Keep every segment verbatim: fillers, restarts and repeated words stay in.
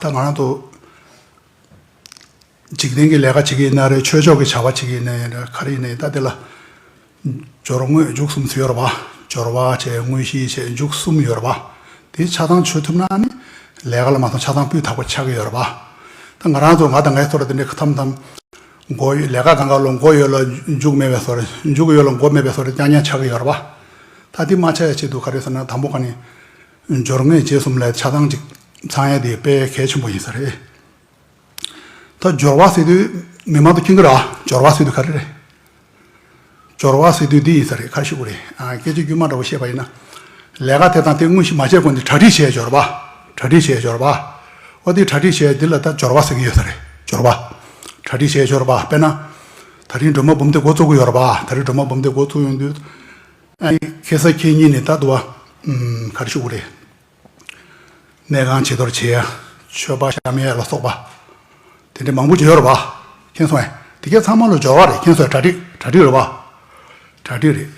ད་ང་རང་ཚོ་འཇིག་རྟེན་གྱི་ལས་ཀ་བྱེད་ཀྱི་ཡིན་ན་རེད། ཆོས་ཕྱོགས་ཀྱི་བྱ་བ་བྱེད་ཀྱི་ཡིན་ན་ཡང་རེད། ག་རེ་ཡིན་ན་ཡང་ད་དེ་ལ་སྦྱོར་དངོས་མཇུག་གསུམ་ཟེར་ཡོད་རེད་པ། སྦྱོར་བ་བྱས། དངོས་གཞི་བྱས། མཇུག་གསུམ་ཡོད་རེད་པ། དེ་ཆ་ཚང་ཆོད་ཐུབ་ན་ནི་ལས་ཀ་ལ་མ་སོང་ཆ་ཚང་སྤུས་དག་པོ་ཆགས་ཀྱི་ཡོད་རེད་པ། ད་ང་རང་ཚོ་ང་དང་ངའི་ཚོ་ལ་དེ་འདྲའི་ཁ་ཐམ་ཐམ་མགོ་ལས་ཀ་གང་ག་ལོ་མགོ་ཡོད་ལ་མཇུག་མེད་པའི་བཟོ་འདྲ། མཇུག་ཡོད་ལ་མགོ་མེད་པའི་བཟོ་འདྲ་རྐྱང་རྐྱང་ཆགས་ཀྱི་ཡོད་རེད་པ། ད་དེ་མ་ཆགས་ཡ་ཆེད་དུ་ག་རེ་ཟེར་ན། དང་པོ་ག་ནས་སྦྱོར་དངོས་རྗེས་གསུམ་ལ་ཆ་ཚང་ཅིག་ཚང་ཡ་དེ་དཔེ་གལ་ཆེན་པོ་ཡིན་ས་རེད། ད་སྦྱོར་བ་ཟེར་དུས་མི་མང་དུ་མཁྱེན་གྱི་རེད། སྦྱོར་བ་ཟེར་དུས་ག་རེ་རེད། སྦྱོར་བ་ཟེར་དུས་འདི་ཡིན་ས་རེད། ག་རེ་ཞུ་དགོས་རེད། ཨ། སྐད་ཆ་དཀྱུས་མ་འདྲ་པོ་བཤད་པ་ཡིན་ན། ལས་ཀ་དེ་དང་དེ་དངོས་གཞི་མ་བྱས་གོང་དུ་གྲ་སྒྲིག་བྱས་སྦྱོར་བ། གྲ་སྒྲིག་བྱས་སྦྱོར་བ། འོ་དེ་གྲ་སྒྲིག་བྱས་འདི་ལ་ད་སྦྱོར་བ་ཟེར་གྱི་ཡོད་ས་རེད། སྦྱོར་བ། གྲ་སྒྲིག་བྱས་སྦྱོར་བ། དཔེར་ན། ད་རིང་སྒྲོལ་མ་འབུམ་སྡེ་འགོ་བཙུགས་ཀྱི་ཡོད་རེད་པ། ད་རིང་སྒྲོལ་མ་འབུམ་སྡེ་འགོ་བཙུགས་ཡོང་དུས། ཨ་ནི་ཁ་སང་ཁ་ཉིན་ནས་ད་དུ་བ། ཨུམ། ག་རེ་ཞུ་དགོས་རེད། གནས་ཁང་བྱི་དོར་བྱེད་ཡ། མཆོད་པ་བཤམས་ཡ་ལ་སོགས་པ། དེ་འདྲ་མང་པོ་བྱེད་ཡོད་རེད་པ། མཁྱེན་སོང་ངས། དེ་གས་ཚང་མ་ལ་སྦྱོར་བ་རེད། མཁྱེན་སོང་ངས། གྲ་སྒྲིག་གྲ་སྒྲིག་རེད་པ། གྲ་སྒྲིག་རེད།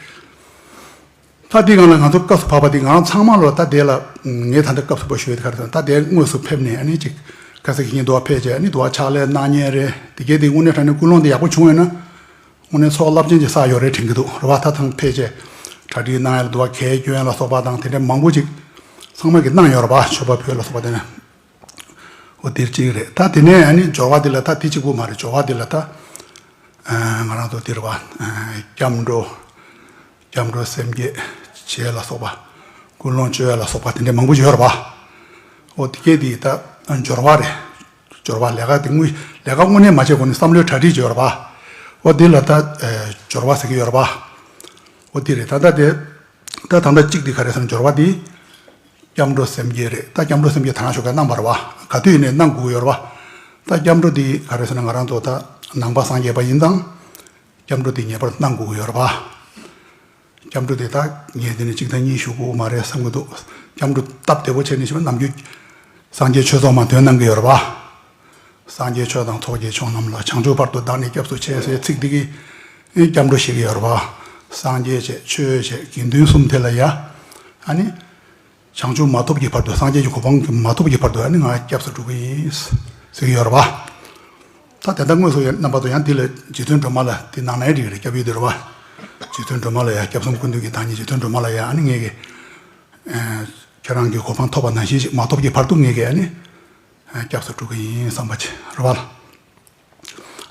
ད་འདི་སྒང་ལ་ང་ཚོ་སྐབས་སུ་བབས་པ་འདི་ང་རང་ཚང་མ་ལ་ད་དེ་ལ་ངས་ད་ལྟ་སྐབས་སུ་བབས་ཞུ་ཡ་དེ་ག་རེ་ཟེར་ན། ད་དེ་དངོས་སུ་ཕེབས་ནས་ཨ་ནི་ཅིག་ཁ་སང་ཁ་ཉིན་དུ་བ་ཕེབས་བྱས། ཨ་ནི་དུ་བ་ཕྱག་ལས་གནང་མཁན་རེད། དེ་གས་དེ་དངོས་གནས་དྲང་གནས་ཀུན་སློང་དེ་ཡག་པོ་བྱུང་ཡོད་ན། དངོས་གནས་ཚོགས་རླབས་ཆེན་ཅིག་བསགས་ཡོད་རེད་དྲན་གྱི་འདུག་རེད་པ། ད་ཐེངས་ཕལ་ཆེར་གྲ་སྒྲིག་གནང་ཡ་ལ་དུ་བ་གད་སྐྱོན་ལ་སོགས་པ་དང་དེ་འདྲ་མང་པོ་ཅིག་ཚང་མ་གིས་གནང་ཡོད་རེད་པ། མཆོད་པ་ཕུལ་ལ་སོགས་པ་དེ་ནས། འོ་དེ་གཅིག་རེད། ད་དེ་ནས་ཨ་ནི་སྦྱོར་བ་དེ་ལ་ད་དེ་གཅིག་པུ་མ་རེད། སྦྱོར་བ་དེ་ལ་ད་ཨ་ང་རང་ཚོ་དེ་རེད་པ། ཨ། སྐྱབས་འགྲོ། སྐྱབས་འགྲོ་སེམས་བསྐྱེད་བྱེད་ལ་སོགས་པ། ཀུན་སློང་བཅོས་ལ་སོགས་པ་དེ་འདྲ་མང་པོ་ཡོད་རེད་པ། འོ་དེ་གས་དེ་ད་སྦྱོར་བ་རེད། སྦྱོར་བ། ལས་ཀ་དེ་དངོས་ལས་ཀ་དངོས་གནས་མ་བྱས་གོང་ནས་བསམ་བློའི་གྲ་སྒྲིག་བྱས་ཡོད་རེད་པ། འོ་དེ་ལ་ད་ཨ་སྦྱོར་བ་ཟེར་གྱི་ཡོད་རེད་པ། འོ་དེ་རེད། ད་ལྟ་དེ་ད་ད་ལྟ་གཅིག་དེ་ག་རེ་ཟེར་ན། སྦྱོར་བ་དེ་སྐྱབས་འགྲོ་སེམས་བསྐྱེད་རེད། ད་སྐྱབས་འགྲོ་སེམས་བསྐྱེད་ད་ནང་ཞོགས་ཀས་གནང་བ་རེད་པ། ག་དུས་ནས་གནང་དགོས་ཀྱི་ཡོད་རེད་པ། ད་སྐྱབས་འགྲོ་དེ་ག་རེ་ཟེར་ན། ང་རང་ཚོ་ད་ནང་པ་སངས་རྒྱས་པ་ཡིན་ཙང་། སྐྱབས་འགྲོ་དེ་ངེས་པར་གནང་དགོས་ཀྱི་ཡོད་རེད་པ། སྐྱབས་འགྲོ་དེ་ད་ངས་དེ་ནས་གཅིག་དང་གཉིས་ཞུ་དགོས་མ་རེད་བསམ་གྱི་འདུག་སྐྱབས་འགྲོ་སྟབས་བདེ་པོ་བྱས་ནས་ཞུས་པ། ནམ་རྒྱུན་སངས་རྒྱས་ཆོས་ཚོགས་མར་འདོན་གནང་གི་ཡོད་རེད་པ། སངས་རྒྱས་ཆོས་དང་ཚོགས་ཀྱི་མཆོག་རྣམས་ལ། བྱང་ཆུབ་བར་དུ་བདག་ནི་སྐྱབས་སུ་མཆི་ཟེར་ཚིག་འདི་གིས་སྐྱབས་འགྲོ་བཤད་ཀྱི་ཡོད་རེད་པ། སངས་རྒྱས་བྱས། ཆོས་བྱས། དགེ་འདུན་གསུམ་དེ་ལ་ཡ། ཨ་ནི་བྱང་ཆུབ་མ་ཐོབ་ཀྱི་བར་དུ། སངས་རྒྱས་ཀྱི་གོ་འཕང་མ་ཐོབ་ཀྱི་བར་དུ་ཨ་ནི་ང་སྐྱབས་སུ་འགྲོ་གི་ཡིན་ཟེར་གྱི་ཡོད་རེད་པ། ད་དེ་ལྟར་དངོས་སུ་ཡང་རྣམ་པ་ཚོ་ཡང་འདི་ལ་རྗེ་བཙུན་སྒྲོལ་མ་ལ་འདི་གནང་ན་འགྲིག་གི་རེད། སྐྱབས་ཡུལ་འདི་རེད་པ། རྗེ་བཙུན་སྒྲོལ་མ་ལ་ཡ། སྐྱབས་གསུམ་ཀུན་འདུས་ཀྱི་བདག་ཉིད་རྗེ་བཙུན་སྒྲོལ་མ་ལ་ཡ། ཨ་ནི་ངེད་ཀྱིས་ཨ་ཁྱེད་རང་གི་གོ་འཕང་ཐོབ་པ་ནང་བཞིན་ཞིག་མ་ཐོབ་ཀྱི་བར་དུ་ངེད་ཀྱིས་ཨ་ནི་ཨ་སྐྱབས་སུ་འགྲོ་གི་ཡིན་བསམ་པ་ཅིག་རེད་པ།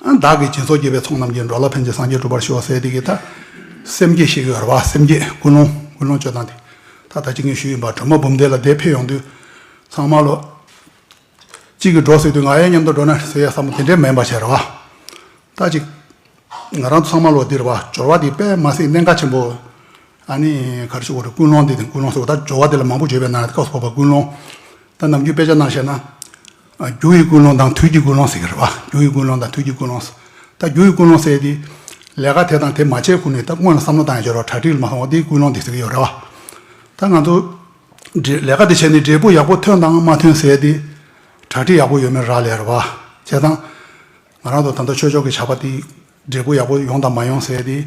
ཨ། བདག་གིས་སྦྱིན་སོགས་བགྱིས་པའི་ཚོགས་རྣམས་ཀྱིས། འགྲོ་ལ་ཕན་ཕྱིར་སངས་རྒྱས་འགྲུབ་པར་ཤོག་ཟེར་དེ་གི་ད་སེམས་བསྐྱེད་བཤད་ཀྱི་ཡོད་རེད་པ། སེམས་བསྐྱེད། ཀུན་སློང་། ཀུན་སློང་བཅོས་སྟངས་དེ། ད་ད་ཅི་ངས་ཞུས་ཡིན་པ། སྒྲོལ་མ་འབུམ་སྡེ་ལ་དེ་ཕེབས་ཡོང་དུས་ཚང་མ་ལོ། གཅིག་གིས་འགྲོ་ཟེར་དུས་ང་ཡང་མཉམ་དུ་འགྲོ་ན་ཟེར་ཡ་བསམ་བློ་དེ་འདྲས་མེད་པ་བྱས་རེད་པ། ད་ཅིག་ང་རང་ཚོ་ཚང་མ་ལོ་འདི་རེད་པ། སྦྱོར་བ་འདི་དཔེ་མ་སྲིད་གནད་འགག་ཆེན་པོ། ཨ་ནི་ག་རེ་ཞུ་དགོས་རེད། ཀུན་སློང་འདི་དང་། ཀུན་སློང་ཟེར་བ་ད་སྦྱོར་བ་འདི་ལ་མང་པོ་བརྗོད་པའི་ནང་སྐབས་སུ་བབས་པ་ཀུན་སློང་། ད་ནམ་རྒྱུན་དཔེ་ཆ་ནང་བཤད་ན། ཨ། རྒྱུ་ཡི་ཀུན་སློང་དང་དུས་ཀྱི་ཀུན་སློང་ཟེར་གྱི་རེད་པ། རྒྱུ་ཡི་ཀུན་སློང་དང་དུས་ཀྱི་ཀུན་སློང་། ད་རྒྱུ་ཡི་ཀུན་སློང་ཟེར་དེ། ལས་ཀ་དེ་དང་དེ་མ་བྱས་གོང་ནས་ད་སྔོན་ལ་བསམ་བློ་བཏང་ཡ་སྦྱོར་བ། གྲ་སྒྲིག་ལ་མ་སོང་བ་དེའི་ཀུན་སློང་དེ་ཟེར་གྱི་ཡོད་རེད་པ། ད་ང་ཚོ་འབྲས། ལས་ཀ་དེ་བྱས་ནས་འབྲས་བུ་ཡག་པོ་ཐོན་དང་མ་ཐོན་ཟེར་དེ་གྲ་སྒྲིག་ཡག་པོ་ཡོད་མེད་རག་ལས་རེད་པ། བྱས་ཙང་ང་རང་ཚོ་ད་ལྟ་ཆོས་ཕྱོགས་ཀྱི་བྱ་བ་དེ་འབྲས་བུ་ཡག་པོ་ཡོང་དང་མ་ཡོང་ཟེར་དེ་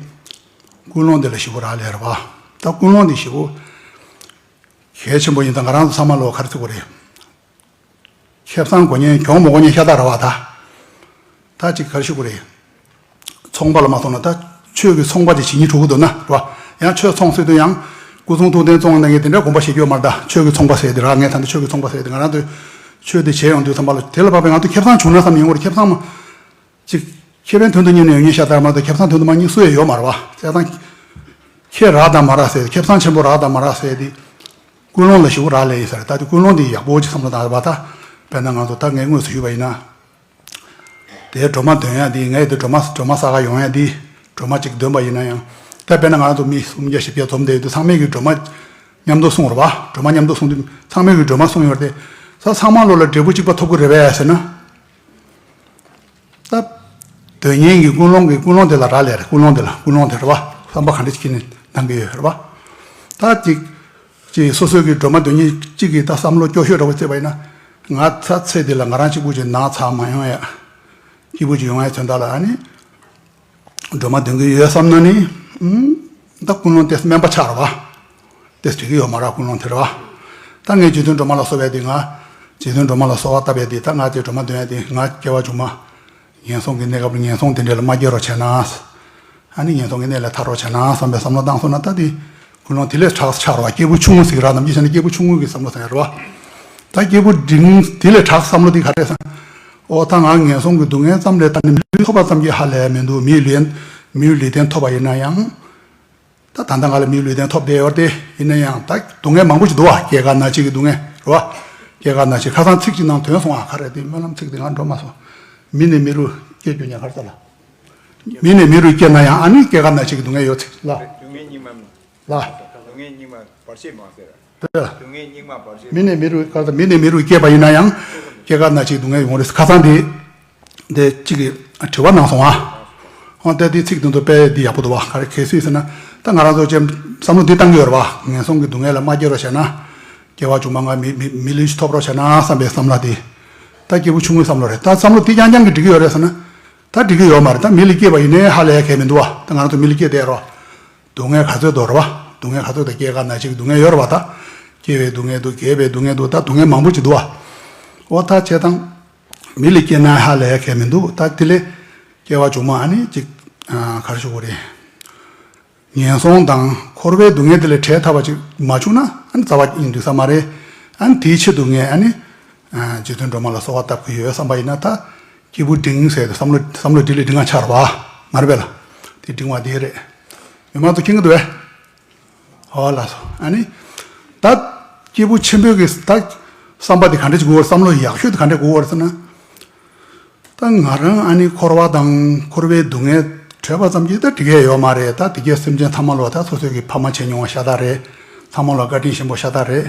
ཀུན་སློང་དེ་ལ་ཞེ་པོ་རག་ལས་རེད་པ། ད་ཀུན་སློང་དེ་ཞེ་པོ་གལ་ཆེན་པོ་ཡིན། ད་ང་རང་ཚོ་ཚང་མ་ལོ་ག་རེ་ཟེར་དགོས་རེད། ཁེ་བཟང་དགོས་མཁན་གྱོང་མི་དགོས་མཁན་ཤ་སྟག་རེད་པ། ད་ད་ཅིག་ག་རེ་ཞུ་དགོས་རེད། ཚོང་པ་ལ་མ་སོང་ན་ད་ཆོས་ཀྱི་ཚོང་པ་ཅིག་བྱེད་སྙིང་བྲོ་གི་འདུག་ན་རེད་པ། ཡང་ཆོས་ཚོང་ཟེར་དུས་ཡང་སྐུ་གསུང་ཐུགས་རྟེན་བཙོང་གནང་མཁན་དེ་འདྲ་དགོངས་པ་བཞེས་རྒྱུ་མ་རེད། ད་ཆོས་ཀྱི་ཚོང་པ་ཟེར་དེ་ར། ངས་ད་ལྟ་ཆོས་ཀྱི་ཚོང་པ་ཟེར་དེ། ང་རང་ཚོས་ཆོས་དེ་བྱས་ཡོང་དུས་ཙམ་པ་ལ་དེ་ལ་བབས་པའི་ང་ཚོ་ཁེ་བཟང་བྱུང་ན་བསམ་ཡོང་གི་རེད། ཁེ་བཟང་མ་ཅིག་ཁེ་ཕན་དོན་དུ་གཉེར་ནས་ཡོང་མཁན་ཤ་སྟག་མ་གཏོགས་ཁེ་བཟང་དོན་དུ་མ་གཉེར་སུ་ཡང་ཡོད་མ་རེད་པ། བྱས་ཙང་ཁེ་རག་དང་མ་རག་ཟེར། ཁེ་བཟང་ཆེན་པོ་རག་དང་མ་རག་ཟེར་དེ་ཀུན་སློང་ལ་ཞེ་པོ་རག་ལས་ཡིན་ས་རེད། ད་དེ་ཀུན་སློང་དེ་ཡག་པོ་ཅིག་བསམ་བློ་བཏང་བ། ད་དཔེར་ན་ང་ཚོ་ད་ངས་དངོས་སུ་ཞུས་པ་ཡིན་ན། དེ་སྒྲོལ་མ་འདོན་ཡ་དེ། ངས་དེ་སྒྲོལ་མ་སྒྲོལ་མ་བསགས་ག་ཡོང་ཡ་དེ། སྒྲོལ་མ་གཅིག་འདོན་པ་ཡིན་ན་ཡང་། ད་དཔེར་ན་ང་ཚོ་མི་སུམ་བརྒྱ་བཞི་བརྒྱ་འཛོམས་བསྡད་དུས་ཚང་མས་ཀྱི་སྒྲོལ་མ་མཉམ་དུ་གསུང་རེད་པ། སྒྲོལ་མ་མཉམ་དུ་གསུང་དུས་ཚང་མས་ཀྱི་སྒྲོལ་མ་གསུང་ཡོད་རེད་དེ། ས་ཚང་མ་ལོ་ལ་འབྲས་བུ་གཅིག་པ་ཐོབ་ཀྱི་རེད་པས་ཟེར་ན། ད་འདོན་མཁན་གྱི་ཀུན་སློང་གི་ཀུན་སློང་དེ་ལ་རག་ལས་རེད། ཀུན་སློང་དེ་ལ། ཀུན་སློང་དེ་རེད་པ། བསམ་པ་ག་འདྲ་ཅིག་ནས་གནང་གི་ཡོད་རེད་པ། ད་ཅིག་ཅིག་སོ་སོའི་གི་སྒྲོལ་མ་འདོན་མཁན་གཅིག་གིས་ད་བསམ་བློ་སྐྱོ་ཤོས་འདྲ་པོ་བརྩིས་པ་ཡིན་ན། ང་ཚ་ཚེ་འདི་ལ་ང་རང་གཅིག་པུ་ཅིག་ན་ཚ་མ་ཡོང་ཡ། སྐྱིད་པོ་ཅིག་ཡོང་ཡ་དོན་དག་ལ་ཨ་ནི་སྒྲོལ་མ་འདོན་གི་ཡོད་བསམ་ན་ནི། ཨུམ། ད་ཀུན་སློང་དེ་དམན་པ་ཆགས་རེད་པ། དེ་འགྲིག་གི་ཡོད་མ་རེད། ཀུན་སློང་དེ་རེད་པ། ད་ངས་རྗེ་བཙུན་སྒྲོལ་མ་ལ་སོགས་པའི་དེ་ང་ རྗེ་བཙུན་སྒྲོལ་མ་ལ་གསོལ་བ་བཏབ་པའི་དེ། ད་ང་དེ་སྒྲོལ་མ་འདོན་ཡ་དེ་ང་སྐྱེ་བ་མཇུག་མ་ངན་སོང་གི་གནས་སྐབས་ངན་སོང་དེ་འདྲ་ལ་མ་སྐྱེ་རོགས་བྱས་ན། ཨ་ནི་ངན་སོང་གི་གནས་ལས་ཐར་རོགས་བྱས་ན་བསམ་པའི་བསམ་བློ་བཏང་སོང་ན། ད་དེ་ཀུན་སློང་དེ་ལས་དྲག་ཆགས་རོགས། སྐྱེས་བུ་ཆུང་ངུ་ཟིག་རག་ནམ་ཅི་བྱས་ན་སྐྱེས་བུ་ཆུང་ངུ་གི་བསམ་བློ་ཟེར་རོགས། ད་སྐྱེས་བུ་འབྲིང་དེ་ལས་དྲག་བསམ་བློ་དེ་ག་རེ་ཟེར་ན། ཨོ་ད་ང་ངན་སོང་གི་སྡུག་བསྔལ་ཙམ་ལས་ད་ནི་མི་ལུས་ཐོབ་པ་ཙམ་གྱིས་ཧ་ལས་མི་འདུག་མིའི་ལུས་མིའི་ལུས་རྟེན་ཐོབ་པ་ཡིན་ན་ཡང་། ད་ད་ལྟ་ང་ལ་མིའི་ལུས་རྟེན་ཐོབ་བསྡད་ཡོད་དེ། ཡིན་ན་ཡང་ད་སྡུག་བསྔལ་མང་པོ་ཞིག་འདུག་བ། སྐྱེ་རྒ་ན་འཆི་གི་སྡུག་བསྔལ་རེད་བ། སྐྱེ་རྒ་ན་འཆི། ཁ་སང་ཚིག་ཅིག་ནང་ཐོན་སོང་བ། ག་རེ་དེ་སྨོན་ལམ་ཚིག་དེ་ང་འགྲོ་མ་སོང་། མི་ནས་མི་རུ་སྐྱེ་རྒྱུ་ཉག་གར་ས་ལ། མི་ནས་མི་རུ་སྐྱེས་ན་ཡང་ཨ་ནི་སྐྱེ་རྒ་ན་འཆི་གི་སྡུག་བསྔལ་ཡོད་ཚིག་ལ། སྡུག་བསྔལ་སྙིགས་མ། ལ། སྡུག་བསྔལ་སྙིགས་མ་བར་ཆད་མ་ཟེར། དེ་ལ། སྡུག་བསྔལ་སྙིགས་མ་བར་ཆད། མི་ནས་མི་རུ་ག་ས་མི་ནས་མི་རུ་སྐྱེས་པ་ཡིན་ན་ཡང་སྐྱེ་རྒ་ན་འཆི་སྡུག་བསྔལ་ཡོང་རེད། ཁ་སང་དེ་དེ་གཅིག་གིས་དྲི་བ་གནང་སོང་ཨ། ཧོ་དེ་དེ་ཚིག་དོན་དུ་དཔེ་འདི་ཡག་པོ་འདུག་བ། ག་རེ་གལ་སྲིད་ཟེར་ན། ད་ང་རང་ཚོ་ཅེམ་བསམ་བློ་འདི་བཏང་གི་ཡོད་རེད་བ། ངན་སོང་གི་སྡུག་བསྔལ་ལ་མ་སྐྱེ་རོགས་བྱས་ན། སྐྱེ་བ་མཇུག་མ་ང་མི་མི་མི་ལུས་ཤིག་ཐོབ་རོགས་བྱས་ན་བསམ་པའི་བསམ་བློ་དེ། ད་སྐྱེས་བུ་ཆུང་ངུའི་བསམ་བློ་རེད། ད་བསམ་བློ་འདི་རྐྱང་རྐྱང་གིས་འགྲིག་གི་ཡོད་རེད་ཟེར་ན། ད་འགྲིག་གི་ཡོད་མ་རེད། ད་མི་ལ་སྐྱེས་པ་ཡིན་ནའི་ཧ་ལས་ཡ་གལ་མི་འདུག་བ། ད་ང་རང་ཚོ་མི་ལ་སྐྱེས་བསྡད་རོགས། སྡུག་བསྔལ་ག་ཚོད་འདུག་རེད་བ། སྡུག་བསྔལ་ག་ཚོད་དང་སྐྱེ་རྒ་ན་འཆི་གི་སྡུག་བསྔལ་ཡོད་རེད་བ། ད་སྐྱེ་བའི་སྡུག་བསྔལ་འདུག་རྒས་པའི་སྡུག་བསྔལ་འདུག་ད་སྡུག་བསྔལ་མང་པོ་ཅིག་འདུག་བ། འོ་ད་བྱས་ཙང་། མི་ལ་སྐྱེས་ན་ཧ་ལས་ཡ་གལ་མི་འདུག་ད་དེ་ལས་སྐྱེ་བ་མཇུག་མ་ཨ་ནི་ཅིག་ཨ་ག་རེ་ཞུ་དགོས་རེད། ངན་སོང་དང་འཁོར་བའི་སྡུག་བསྔལ་དེ་ལས་བྲལ་ཐར་བ་ཅིག་མ་བྱུང་ན་ཨ་ནི་རྩ་བ་ཉིད་དུ་འདུག་ས་མ་རེད། ཨ་ནི་དེའི་ཆེད་དུ་ངས་ཨ་ནི་ཨ་རྗེ་བཙུན་སྒྲོལ་མ་ལ་གསོལ་བ་བཏབ་ཀྱི་ཡོད་བསམ་པ་ཡིན་ན། ད་སྐྱེས་བུ་འབྲིང་ཟེར་ཏེ་བསམ་བློ་བསམ་བློ་འདི་ལས་འབྲིང་བ་ཆགས་རེད་བ། མ་རེད་པས་ལ། དེ་འབྲིང་བ་དེ་རེད། མི་མང་ཚོ་མཁྱེན་གྱི་འདུག་བས། ཧོ་ལགས་སོ། ཨ་ནི། ད་སྐྱེས་བུ་ཆེན་པོའི་གི་ད་བསམ་པ་དེ་ག་འདྲ་ཅིག་དགོས་རེད། བསམ་བློ་ཡག་ཤོས་དེ་ག་འདྲ་དགོས་རེད་ཟེར་ན། ད་ང་རང་ཨ་ནི་འཁོར་བ་དང་འཁོར་བའི་སྡུག་བསྔལ་བྲལ་བ་ཙམ་གྱིས་ད་འགྲིག་གི་ཡོད་མ་རེད། ད་དེ་གའི་སེམས་ཅན་ཚང་མ་ལོ་ད་སོ་སོའི་གི་ཕ་མ་བྱས་མྱོང་བ་ཤ་སྟག་རེད། ཚང་མ་ལོ་བཀའ་དྲིན་ཆེན་པོ་ཤ་སྟག་རེད།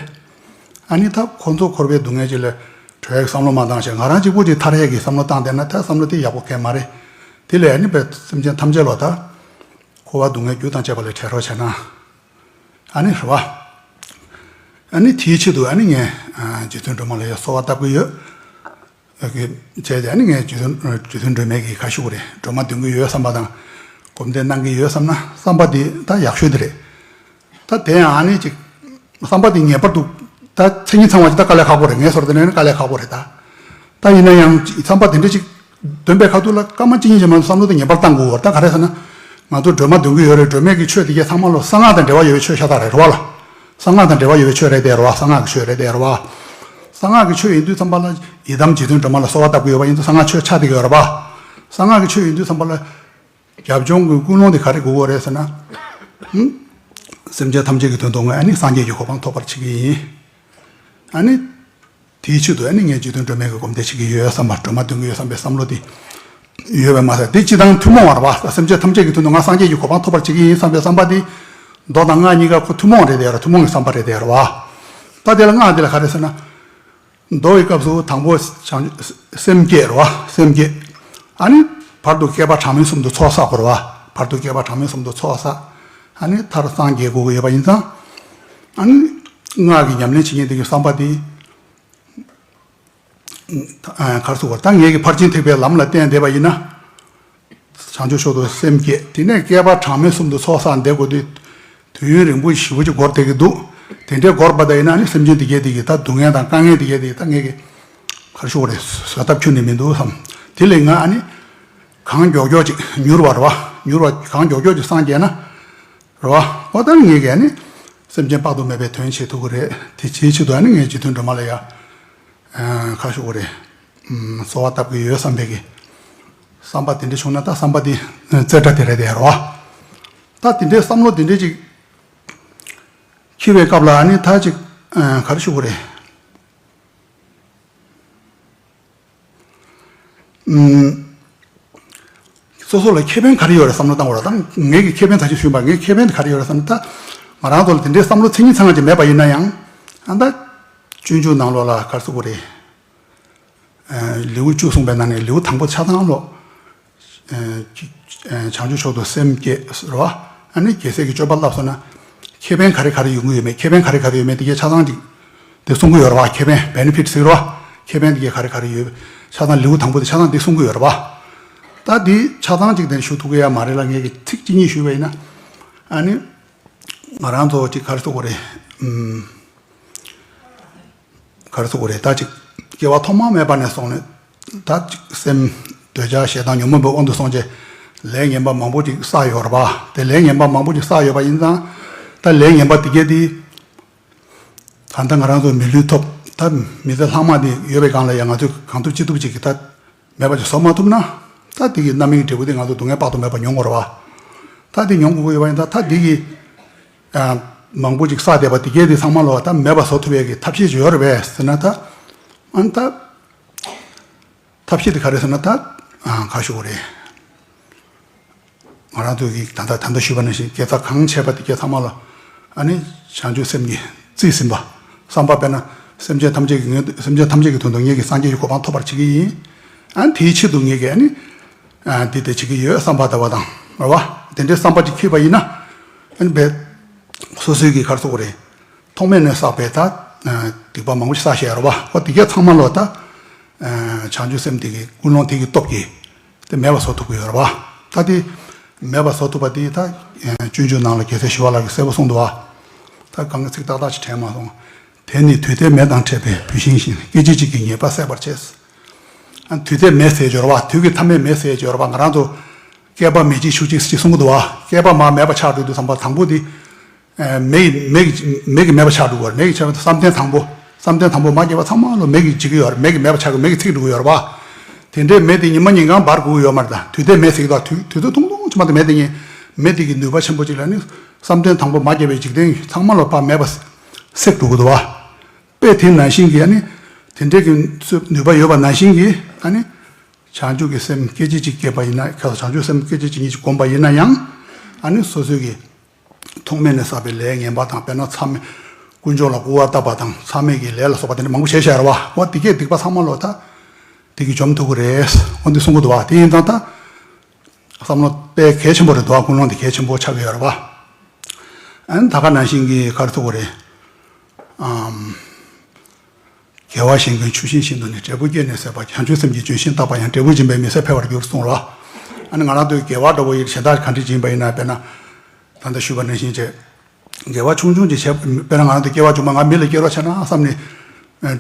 ཨ་ནི་ད་ཁོ་ཚོ་འཁོར་བའི་སྡུག་བསྔལ་ཅིག་ལས་གྲོལ་ཡག་བསམ་བློ་མ་བཏང་བྱས་ང་རང་གཅིག་པུ་ཅིག་ཐར་ཡག་གི་བསམ་བློ་བཏང་བསྡད་ན་ད་བསམ་བློ་དེ་ཡག་པོ་གང་ཡང་མ་རེད། དེ་ལས་ཨ་ནི་པའི་སེམས་ཅན་ཐམས་ཅད་ལོ་ད་འཁོར་བ་སྡུག་བསྔལ་རྒྱུ་དང་བཅས་པ་ལས་བྲལ་རོགས་བྱས་ན། ཨ་ནི་རེད་བ། ཨ་ནི་དེའི་ཆེད་དུ་ཨ་ནི་ངས་ཨ་རྗེ་བཙུན་སྒྲོལ་མ་ལ་ཡ་གསོལ་བ་བཏབ་ཀྱི་ཡོད། ཨ་གི་བྱས་ཏེ་ཨ་ནི་ངས་རྗེ་བཙུན་རྗེ་བཙུན་སྒྲོལ་མའི་གི་ཁ་ཤུ་རེད། སྒྲོལ་མ་འདོན་གྱི་ཡོད་བསམ་པ་དང་། སྒོམ་བཟླས་གནང་གི་ཡོད་བསམ་ན་བསམ་པ་དེ་ད་ཡག་ཤོས་དེ་རེད། ད་དེ་ཡང་ཨ་ནི་ཅིག་བསམ་པ་དེ་ངེས་པར་དུ་ད་མཚན་ཉིད་ཚང་བ་ཅིག་ད་དཀའ་ལས་ཁག་པོ་རེད། ངས་ཟེར་དེ་ནས་ནི་དཀའ་ལས་ཁག་པོ་རེད་ད། ད་ཡིན་ན་ཡང་བསམ་པ་དེ་འདྲ་ཅིག་འདོན་པའི་ཁ་ཐུག་ལ་སྐར་མ་གཅིག་གཉིས་ཀྱི་མ་བསམ་བློ་དེ་ངེས་པར་བཏང་དགོས་པ་རེད། ད་ག་རེ་ཟེར་ན། ང་ཚོ་སྒྲོལ་མ་འདོན་གྱི་ཡོད་རེད། སྒྲོལ་མའི་གི་ཆོས་དེ་གའི་ཚང་མ་ལོ་གསང་སྔགས་དང་འབྲེལ་བ་ཡོད་པའི་ཆོས་ཤ་སྟག་རེད་རེད་བ་ལ། གསང་སྔགས་དང་འབྲེལ་བ་ཡོད་པའི་ཆོས་རེད་དེ་རེད་བ། གསང་སྔགས་ཀྱི་ཆོས་རེད་དེ་རེད་བ། གསང་སྔགས་ཀྱི་ཆོས་ཡིན་དུས་ཙམ་པ་ལ་ཡི་དམ་རྗེ་བཙུན་སྒྲོལ་མ་ལ་གསོལ་བ་བཏབ་ཀྱི་ཡོད་པ་ཡིན་དུས་གསང་སྔགས་ཆོས་ཆགས་བསྡད་ཀྱི་ཡོད་རེད་བ། གསང་སྔགས་ཀྱི་ཆོས་ཡིན་དུས་ཙམ་པ་ལ། རྒྱབ་ལྗོངས་ཀྱི་ཀུན་སློང་དེ་ག་རེ་དགོས་ཀྱི་རེད་ཟེར་ན། ཧུམ། སེམས་ཅན་ཐམས་ཅད་ཀྱི་དོན་དུ་ངས་ཨ་ནི་སངས་རྒྱས་ཀྱི་གོ་འཕང་ཐོབ་པར་བྱེད་ཀྱི་ཡིན། ཨ་ནི། དེའི་ཆེད་དུ་ཨ་ནི་ངས་རྗེ་བཙུན་སྒྲོལ་མའི་གི་སྒོམ་བཟླས་བྱེད་ཀྱི་ཡོད་བསམ་པ། སྒྲོལ་མ་འདོན་གྱི་ཡོད་བསམ་པའི་བསམ་བློ་དེ་ཡོད་པས་མ་ཟད། དེ་སྤྱི་དང་ཐུན་མོང་བ་རེད་བ། སེམས་ཅན་ཐམས་ཅད་ཀྱི་དོན་དུ་ང་སངས་རྒྱས་ཀྱི་གོ་འཕང་ཐོབ་པར་བྱེད་ཀྱི་ཡིན་བསམ་པའི་བསམ་པ་དེ། མདོ་དང་སྔགས་གཉིས་ཀ་ཁོ་ཐུན་མོང་རེད་དེ་རེད། ཐུན་མོང་གི་བསམ་པ་རེད་དེ་རེད་བ། ད་དེ་ལ་སྔགས་དེ་ལ་ག་རེ་ཟེར་ན། མདོ་ཡི་སྐབས་སུ་དང་པོ་བྱང་སེམས་བསྐྱེད་རེད་བ། སེམས་བསྐྱེད། ཨ་ནི་བར་དུ་བསྐལ་པ་གྲངས་མེད་གསུམ་དུ་ཚོགས་བསགས་དགོས་རེད་བ། བར་དུ་བསྐལ་པ་གྲངས་མེད་གསུམ་དུ་ཚོགས་བསགས། ཨ་ནི་མཐར་སངས་རྒྱས་དགོས་ཀྱི་ཡོད་པ་ཡིན་ཙང་། ཨ་ནི་སྔགས་ཀྱི་ཉམས་ལེན་བྱེད་མཁན་དེ་གི་བསམ་པ་དེ། ཨ་ག་རེ་ཟེར་དགོས་རེད། ད་ངེད་ཀྱི་ཕར་ཕྱིན་ཐེག་པའི་ལམ་ལ་བརྟེན་བསྡད་པ་ཡིན་ན། བྱང་ཆུབ་མཆོག་ཏུ་སེམས་བསྐྱེད། དེ་ནས་བསྐལ་པ་གྲངས་མེད་གསུམ་དུ་ཚོགས་བསགས་བསྡད་དགོས་དུས། དུས་ཡུན་རིང་པོ་ཞེ་པོ་ཅིག་འགོར་བསྡད་ཀྱི་འདུག་དེ་འདྲའི་འགོར་བ་དང་ཡིན་ན་ཨ་ནི་སེམས་ཅན་དེ་གས་དེ་གི་ད་སྡུག་བསྔལ་དང་དཀའ་ངལ་དེ་གས་དེ་ད་ངེད་ཀྱི་ག་རེ་ཞུ་དགོས་རེད། བཟོད་ཐབས་ཁྱོན་ནས་མི་འདུག་བསམ། དེ་ལས་ང་ཨ་ནི་གང་མགྱོགས་མགྱོགས་ཅིག་མྱུར་བ་རེད་བ། མྱུར་བ་གང་མགྱོགས་མགྱོགས་ཅིག་སངས་རྒྱས་ན་རེད་བ། འོ་ད་ངེད་ཀྱི་ཨ་ནི་སེམས་ཅན་དཔག་ཏུ་མེད་པའི་དོན་བྱེད་ཐུབ་ཀྱི་རེད། དེ་བྱེད་ཆེད་དུ་ཨ་ནི་ངས་རྗེ་བཙུན་སྒྲོལ་མ་ལ་ཡ། ཨ་ག་རེ་ཞུ་དགོས་རེད། ཨམ་གསོལ་བ་བཏབ་ཀྱི་ཡོད་བསམ་པའི་གི་བསམ་པ་དེ་འདྲ་བྱུང་ན་ད་བསམ་པ་དེ་རྩེ་གྲ་དེ་རེད་དེ་རེད་བ། ད་དེ་འདྲའི་བསམ་བློ་དེ་འདྲ་ཅིག་འཁྱེར་བའི་སྐབས་ལ་ཨ་ནི་ད་ཅིག་ཨ་ག་རེ་ཞུ་དགོས་རེད། ཨམ། སོ་སོ་ལ་ཁེ་ཕན་ག་རེ་ཡོད་རེད་བསམ་བློ་བཏང་བ་རེད། ད་ངེད་ཀྱི་ཁེ་ཕན་ད་ཅི་ཞུས་པ་ངའི་ཁེ་ཕན་དེ་ག་རེ་ཡོད་རེད་བསམ་ན། ད་ང་རང་ཚོ་ལ་དེ་འདྲའི་བསམ་བློ་མཚན་ཉིད་ཚང་བ་ཅིག་མེད་པ་ཡིན་ན་ཡང་། ཨ་ད་སྤྱོད་འཇུག་ནང་ལོགས་ལ་ག་རེ་ཟེར་དགོས་རེད། ཨ་ལེའུ་བཅུ་གསུངས་པའི་ནང་ནས་ལེའུ་དང་པོ་ཆ་ཚང་ལོ། ཨ་ཅིག་ཨ་བྱང་ཆུབ་མཆོག་ཏུ་སེམས་བསྐྱེད་ཟེར་བ། ཨ་ནི་རྒྱལ་སྲས་ཀྱི་སྤྱོད་པ་བསླབས་སོང་ན། ཁེ་ཕན་ག་རེ་ག་རེ་ཡོང་གི་ཡོད་མེད། ཁེ་ཕན་ག་རེ་ག་རེ་ཡོད་མེད་དེ་གའི་ཆ་ཚང་ཅིག་དེ་གསུང་གི་ཡོད་རེད་བ། ཁེ་ཕན་བེ་ནེ་ཕིཊ་ཟེར་བ། ཁེ་ཕན་དེ་གའི་ག་རེ་ག་རེ་ཡོད། ཆ་ཚང་ལེའུ་དང་པོ་དེ་ཆ་ཚང་དེ་གསུང་གི་ཡོད་རེད་བ། ད་དེ་ཆ་ཚང་ཅིག་དེ་ཞུ་ཐུབ་ཀྱི་ཡ་མ་རེད་ལ། ངས་ཀྱི་ཚིག་གཅིག་གཉིས་ཞུས་པ་ཡིན་ན། ཨ་ནི་ང་རང་ཚོ་ཅིག་ག་རེ་ཟེར་དགོས་རེད། ཨུམ། ག་རེ་ཟེར་དགོས་རེད། ད་ཅིག་ སྐྱེ་བ་ཐོག་མ་མེད་པ་ནས་བཟུང་ནས་ད་ཅིག་སེམས་འདོད་ཆགས་ཞེ་སྡང་ཉོན་མོངས་པའི་དབང་དུ་སོང་བྱས་ལས་ངན་པ་མང་པོ་ཅིག་བསགས་ཡོད་རེད་པ། དེ་ལས་ངན་པ་མང་པོ་ཅིག་བསགས་ཡོད་པ་ཡིན་ཙང་ད་ལས་ངན་པ་དེ་གས་དེ་ད་ལྟ་ང་རང་ཚོ་མི་ལུས་ཐོབ་ད་མི་ཚེ་ལྷག་མ་དེ་ཡོད་པའི་སྒང་ལ་ཡང་ང་ཚོས་གང་ཐུབ་ཅི་ཐུབ་ཅིག་གིས་ད་མེད་པ་ཅིག་བཟོ་མ་ཐུབ་ན་ད་དེ་གི་རྣམ་སྨིན་འབྲས་བུ་དེ་ང་ཚོ་སྡུག་བསྔལ་དཔག་ཏུ་མེད་པ་མྱོང་དགོས་རེད་པ། ད་དེ་མྱོང་དགོས་ཀྱི་ཡོད་པ་ཡིན་ད་ད་དེ་གི་ཨ་མང་པོ་ཅིག་བསགས་བསྡད་པ་དེ་གས་དེ་ཚང་མ་ལོ་ད་མེད་པ་བཟོ་ཐུབ་ཡས་ཀྱི་ཐབས་ཤེས་ཅིག་ཡོད་རེད་པས་ཟེར་ན་ད་ཨ་ནི་ད་ཐབས་ཤེས་དེ་ག་རེ་ཟེར་ན་ད་ཨ་ག་ཞུ་དགོས་རེད། ང་རང་ཚོ་གིས་ད་ལྟ་ད་ལྟ་ཞུས་པ་ནང་བཞིན་དགེ་རྩ་གང་བྱས་པ་དེ་གས་ཚང་མ་ལ་ཨ་ནི་བྱང་ཆུབ་སེམས་ཀྱིས་རྩིས་ཟིན་པ། བསམ་པ་དཔེར་ན་སེམས་ཅན་ཐམས་ཅད་ཀྱི་ངོས་སེམས་ཅན་ཐམས་ཅད་ཀྱི་དོན་དུ་ངེད་ཀྱིས་སངས་རྒྱས་ཀྱི་གོ་འཕང་ཐོབ་པར་བྱེད་ཀྱི་ཡིན། ཨ་ནི་དེའི་ཆེད་དུ་ངེད་ཀྱིས་ཨ་ནི་ཨ་འདི་དེ་བྱེད་ཀྱི་ཡོད་བསམ་པ་ལྟ་བུ་དང་རེད་བ། དེ་འདྲའི་བསམ་པ་ཅིག་འཁྱེར་པ་ཡིན་ན་ཨ་ནི་བས་སོ་སོའི་གི་ག་རེ་ཟེར་དགོས་རེད། ཐོག་མེད་ནས་བསགས་པའི་ད་སྡིག་པ་མང་པོ་ཞིག་བསགས་བཞག་རེད་བ། ཨོ་དེ་གས་ཚང་མ་ལོ་ད་བྱང་ཆུབ་སེམས་དེ་གི་ཀུན་སློང་དེ་གི་སྟོབས་ཀྱིས། དེ་མེད་པ་བཟོ་ཐུབ་ཀྱི་ཡོད་རེད་བ། ད་དེ་མེད་པ་བཟོ་ཐུབ་པ་དེ་ད་སྤྱོད་འཇུག་ནང་ལ་རྒྱལ་སྲས་ཞི་བ་ལྷ་གིས་གསལ་པོ་གསུངས་འདུག་བ། ད་གང་གི་ཚིག་ཏག་ཏག་ཅིག་དྲན་མ་སོང་། དེ་ནི་དུས་མཐའི་མེ་དང་འཕྲད་པའི་བུད་ཤིང་བཞིན། སྐད་ཅིག་གཅིག་གིས་ཉེས་པ་སེལ་བར་བྱེད། ཨ་དུས་མཐའི་མེ་ཟེར་ཡོད་རེད་བ། དུས་ཀྱི་མཐའ་མའི་མེ་ཟེར་ཡོད་རེད་བ། ང་རང་ཚོ་བསྐལ་པ་མེ་གཅིག་ཆུ་གཅིག་ཅེས་གསུང་གི་འདུག་བ། བསྐལ་པ་མར་མེད་པ་ཆགས་འགྲོ་དུས་ཙམ་པ་དང་པོ་དེ། མེ་ཡི་མེ་གི་མེ་གི་མེད་པ་ཆགས་འགྲོ་གི་རེད། མེ་གི་ཆགས་པ་བསམ་གཏན་དང་པོ། བསམ་གཏན་དང་པོ་མ་སྐྱེས་པ་ཚང་མ་ལོ་མེ་གིས་འཇིག་གི་ཡོད་རེད། མེ་གི་མེད་པ་ཆགས་གི་མེ་གིས་ཚིག་འགྲོ་གི་ཡོད་རེད་བ། དེ་འདྲའི་མེ་དེ་ཉི་མ་ཉིན་གང་འབར་དགོས་ཀྱི་ཡོད་མ་རེད། ད་དུས་མཐའི་མེ་ཟེར་གི་འདུག་དུས་དུས་ཚོད་ཐུང་ཐུང་ཅིག་མ་གཏོགས་མེ་དེ་ཉིད་མེ་དེ་གི་ནུས་པ་ཆེན་པོ་ཅིག་ལ་ནི་བསམ་གཏན་དང་པོ་མ་སྐྱེས་པའི་འཇིག་རྟེན་ཚང་མ་ལོ་ཕར་མེད་པ་སེལ་འགྲོ་གི་འདུག་བ། དཔེ་དེ་ནང་བཞིན་གྱི་ཨ་ནི་དེ་འདྲའི་གི་ནུས་པ་ཡོད་པ་ནང་བཞིན་གྱི་ཨ་ནི་བྱང་ཆུབ་ཀྱི་སེམས་སྐད་ཅིག་གཅིག་སྐྱེས་པ་ཡིན་ན། ཁ་སང་བྱང་ཆུབ་སེམས་སྐད་ཅིག་གཅིག་ཉིད་ཅིག་བསྒོམས་པ་ཡིན་ན་ཡང་ཨ་ནི་སོ་སོའི་གི་ཐོག་མེད་ནས་བསགས་པའི་ལས་ངན་པ་དང་། དཔེར་ན་མཚམས་མེད་དཀོན་མཆོག་ལ་སྐུར་བ་བཏབ་པ་དང་། མཚམས་མེད་ཀྱི་ལས་ལ་སོགས་པ་དེ་འདྲ་མང་པོ་བྱས་བཞག་རེད་བ། འོ་དེ་གས་སྡིག་པ་ཚང་མ་ལོ་ད་དེ་གིས་འཇོམས་ཐུབ་ཀྱི་རེད། འོ་འདི་གསུང་གི་འདུག་བ། དེ་ཡིན་ཙང་ད་བསམ་བློ་དཔེ་གལ་ཆེན་པོ་རེད་འདུག་བ། ཀུན་སློང་དེ་གལ་ཆེན་པོ་ཆགས་ཀྱི་ཡོད་རེད་བ། ཨ་ནི་ད་ག་ནང་བཞིན་གྱི་ག་རེ་ཟེར་དགོས་རེད། ཨམ། དགེ་བ་གཞན་ཀུན་ཆུ་ཤིང་བཞིན་དུ་ནི། འབྲས་བུ་སྐྱེས་ནས་ཟད་པ་བྱང་ཆུབ་སེམས་ཀྱི་ལྗོན་ཤིང་བཏབ་པ་ཡང་། འབྲས་བུ་འབྱིན་པས་མི་ཟད་འཕེལ་བར་འགྱུར་གསུངས་རོ། ཨ་ནི་ང་རང་ཚོའི་དགེ་བ་འདྲ་བོ་ཡིན་གཞན་དག་ག་འདྲ་ཅིག་ཡིན་པ་ཡིན་ན། དཔེར་ན་ད་ལྟ་ཞུས་པ་ནང་བཞིན་བྱས། དགེ་བ་ཆུང་ཆུང་ཅིག་བྱས། དཔེར་ན་ང་རང་ཚོ་སྐྱེ་བ་བྱུང་བ་ང་མི་ལ་སྐྱེ་རོགས་བྱས་ན་བསམ་ནས། ཨ་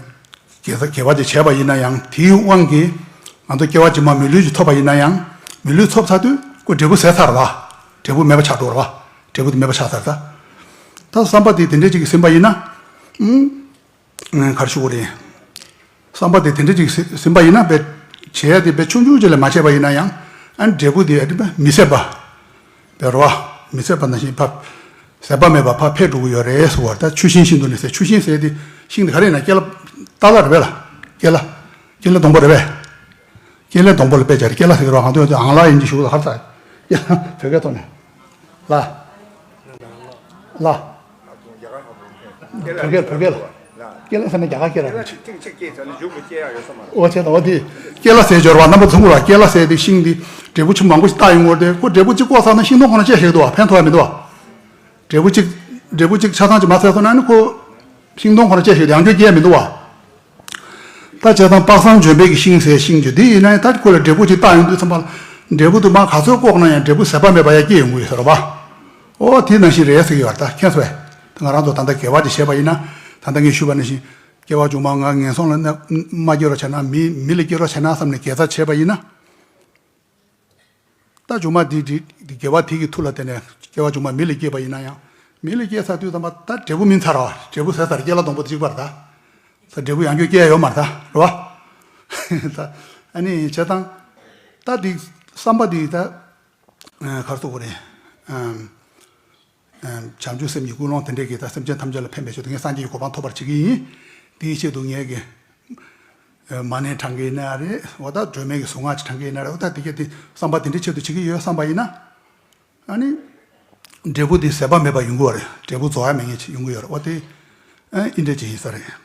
དགེ་བ་དགེ་བ་ཅིག་བྱས་པ་ཡིན་ན་ཡང་དེའི་དབང་གིས་ང་ཚོ་སྐྱེ་བ་རྗེས་མ་མི་ལུས་ཅིག་ཐོབ་པ་ཡིན་ན་ཡང་། མི་ལུས་ཐོབ་ཚར་དུས་ཁོ་འབྲས་བུ་ཟད་ཚར་བ། འབྲས་བུ་མེད་པ་ཆགས་འགྲོ་བ། འབྲས་བུ་དེ་མེད་པ་ཆགས་ཚར་ད། ད་བསམ་པ་དེ་དེ་འདྲས་ཅིག་ཟིན་པ་ཡིན་ན། ཨང་། ག་རེ་ཞུ་དགོས་རེད། བསམ་པ་དེ་དེ་འདྲ་ཅིག་ཟིན་པ་ཡིན་ན། དཔེ་བྱེད་ཡ་དེ་དཔེ་ཆུང་ཆུང་ཅིག་ལས་མ་བྱས་པ་ཡིན་ན་ཡང་། ཨ་ནི་འབྲས་བུ་དེ་ཨ་ནི་མི་ཟད་པ། དཔེ་རོ། མི་ཟད་པ་ནང་བཞིན་ཕར་ཟད་པ་མེད་པ་ཕར་འཕེལ་འགྲོ་གི་ཡོད་རེད་ཟེར་བ། ད་ཆུ་ཤིང་བཞིན་དུ་ནི་ཟེར། ཆུ་ཤིང་ཟེར་དེ་ཤིང་དེ་ག་རེ་ཡིན་ན། ཀེ་ལ་ཏ་ལ་རེད་པས་ལ། ཀེ་ལ། ཀེ་ལ་སྡོང་པོ་རེད་པས། ཀེ་ལ་སྡོང་པོ་ལ་དཔེ་བྱས་ཀེ་ལ་ཟེར་གི་རེད་པ། ང་ཚོ་ཡང་ལ་ཡིན་གྱི་ཞུ་གི་ལ་ཧར་ཚ། ཀེ་ལ་བོད་སྐད་ཐོག་ནས། ལ། ལ། བོད་སྐད་བོད་སྐད་ལ། ཀེ་ལ་ཟེར་ན་རྒྱ་གར་སྐད་རེད། ཨོ་ཆེ་ད་འོ་དེ། ཀེ་ལ་ཟེར་སྦྱོར་བ་རྣམ་པ་ཚོ་གོ་ར། ཀེ་ལ་ཟེར་དེ་ཤིང་དེ་འབྲས་བུ་ཆུ་མང་པོ་ཞིག་བཏགས་ཡོང་གི་རེད། ཁོ་འབྲས་བུ་གཅིག་བཀོག་ཚར་ན་ཤིང་སྡོང་ཁོ་ན་བཅད་ཤེས་འདུག་བ། ཕན་ཐོགས་ཡ་མི་འདུག་བ། འབྲས་བུ་གཅིག་འབྲས་བུ་གཅིག་ཆ་ཚང་གཅིག་མ་ཟད་སོང་ན་ནི་ཁོ་ཤིང་སྡོང་ཁོ་ན་བཅད་ཤེས་འདུག་ཡང་བསྐྱར་སྐྱེ་ཡ་མི་འདུག་བ། ད་བྱས་ཙང་དཔག་བསམ་ལྗོན་པའི་གི་ཤིང་ཟེར་ཤིང་གི་འདི་ཡིན་ན་ཡང་ད་ཁོ་ལ་འབྲས་བུ་གཅིག་བཏགས་ཡོང་དུས་ཙམ་པ་ལ་འབྲས་བུ་དུ་མ་ག་ཚོད་བཀོག་ན་ཡང་འབྲས་བུ་ཟད་པ་མེད་པ་ཡར་སྐྱེ་ཡོང་གི་ཡོད་ཟེར་བ། ཨོ་དེ་ནང་བཞིན་རེད་ཟེར་གི་ཡོད་རེད། ད་མཁྱེན་སོང་ངས། ད་ང་རང་ཚོ་ད་ལྟ་དགེ་བ་ཅིག་བྱས་པ་ཡིན་ན། ད་ལྟ་ངས་ཞུས་པ་ནང་བཞིན་སྐྱེ་བ་བྱུང་མ་ང་ངན་སོང་ལ་མ་སྐྱེ་རོགས་བྱས་ན། མི་མི་ལ་སྐྱེ་རོགས་བྱས་ན་བསམ་ནས་དགེ་རྩ་བྱས་པ་ཡིན་ན། ད་སྒྱུ་མ་འདི་འདི་འདི་དགེ་བ་དེ་གི་མཐུ་ལ་བརྟེན་ནས་སྐྱེ་བ་བྱུང་བ་མི་ལ་སྐྱེས་པ་ཡིན་ན་ཡང་། མི་ལ་སྐྱེས་ཚར་དུས་ཙམ་པ་ད་འབྲས་བུ་སྨིན་ཚར་བ། འབྲས་བུ་ཟད་ཚར། ཀེ་ལ་སྡོང་པོ་གཅིག་པར་ད། ད་འབྲས་བུ་ཡང་བསྐྱར་སྐྱེ་ཡ་ཡོད་མ་རེད་ད། རེད་བ། ད་ཨ་ནི་བྱས་ཙང་། ད་འདི་བསམ་པ་འདི་ད་ག་རེ་ཟེར་དགོས་རེད། བྱང་ཆུབ་སེམས་ཀྱི་ཀུན་སློང་དེ་འདྲས་ཀྱིས་ད་སེམས་ཅན་ཐམས་ཅད་ལ་ཕན་པའི་ཆེད་དུ་ངས་སངས་རྒྱས་ཀྱི་གོ་འཕང་ཐོབ་པར་བྱེད་ཀྱི་ཡིན། དེའི་ཆེད་དུ་ངས་ཀྱི། མ་ཎི་བགྲང་གི་ཡིན་ན་རེད། འོ་ད་སྒྲོལ་མའི་གི་གཟུངས་སྔགས་ཅིག་བགྲང་གི་ཡིན་ན་རེད། འོ་ད་དེ་གས་དེ་བསམ་པ་དེ་འདྲའི་ཆེད་དུ་བྱེད་ཀྱི་ཡོད་བསམ་པ་ཡིན་ན། ཨ་ནི། འབྲས་བུ་དེ་ཟད་པ་མེད་པ་ཡོང་གི་ཡོད་རེད། འབྲས་བུ་རྫོགས་ཡ་མེད་མཁན་ཅིག་ཡོང་གི་ཡོད་རེད། འོ་དེ། ཨ་ཨི་འདྲ་ཅིག་ཡིན་ས་རེད།